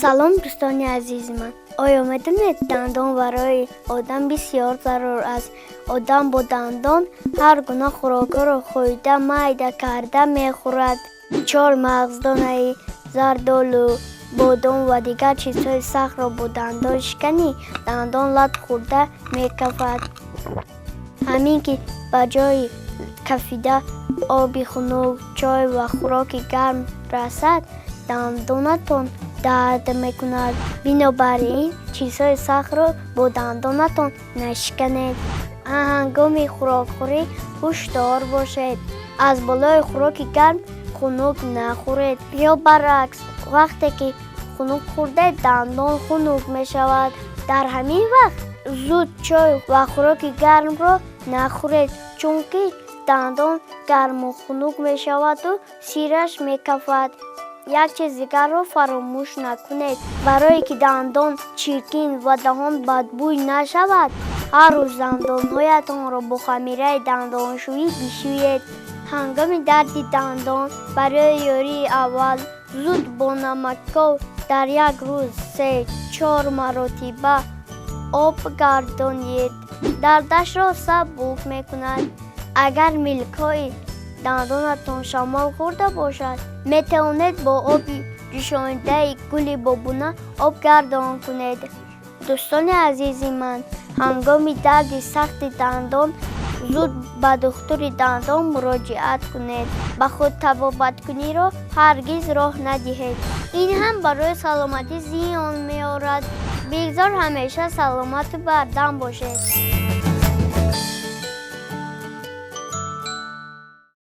Салом, дӯстони азизи ман. Оё медонед, дандон барои одам бисёр зарур аст? Одам бо дандон ҳар гуна хӯрокҳоро хӯрида, майда карда мехӯрад. Чормағз, донаи зардолу, бодом ва дигар чизҳои сахтро бо дандон шиканӣ, дандон лат хӯрда мекафад. Ҳамин ки ба ҷои кафида оби хунук, чой ва хӯроки гарм расад, дандонатон дард мекунад. Бинобар ин чизҳои сахтро бо дандонатон нашиканед. Ҳангоми хӯрокхӯрӣ ҳушдор бошед. Аз болои хӯроки гарм хунук нахӯред ё баръакс, вақте ки хунук хӯрдед, дандон хунук мешавад. Дар ҳамин вақт зуд чой ва хӯроки гармро нахӯред, чунки дандон гарму хунук мешаваду сираш мекафад. Як чиз дигарро фаромӯш накунед: барое ки дандон чиркин ва даҳон бадбӯй нашавад, ҳар рӯз дандонҳоятонро бо хамираи дандоншӯӣ бишӯед. Ҳангоми дарди дандон барои ёрии аввал зуд бо намакоб дар як рӯз 3-4 маротиба об гардонед, дардашро сабук мекунад. Агар милкҳои дандонатон шамол хӯрда бошад, метавонед бо оби ҷӯшонидаи гули бобуна об гардон кунед. Дӯстони азизи ман, ҳангоми дарди сахти дандон зуд ба духтури дандон муроҷиат кунед. Ба худ табобаткуниро ҳаргиз роҳ надиҳед. Ин ҳам барои саломатӣ зиён меорад. Бигзор ҳамеша саломату бардам бошед.